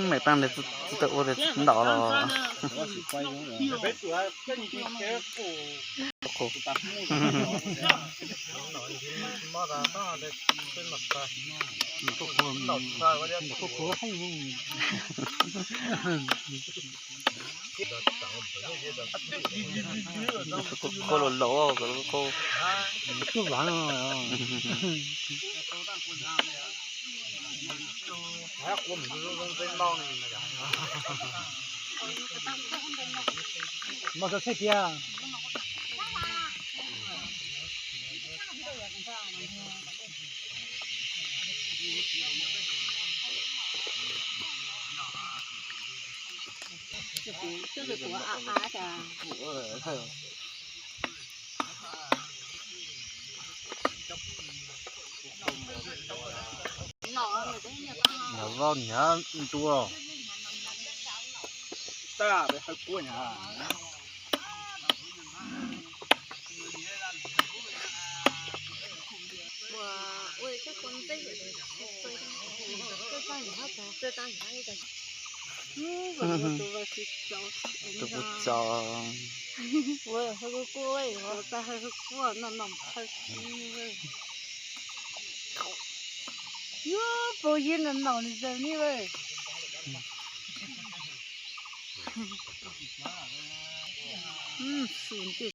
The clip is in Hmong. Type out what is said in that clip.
Maiv Paj ntawd tsis tau ua tias tsis ntaus los. Qhov laus laus. Mas txog txhij tiag. Nov vaj nyav ntua. Tus kuv tso. Yuav pau yig no no nws zaws ni vaj. Su nti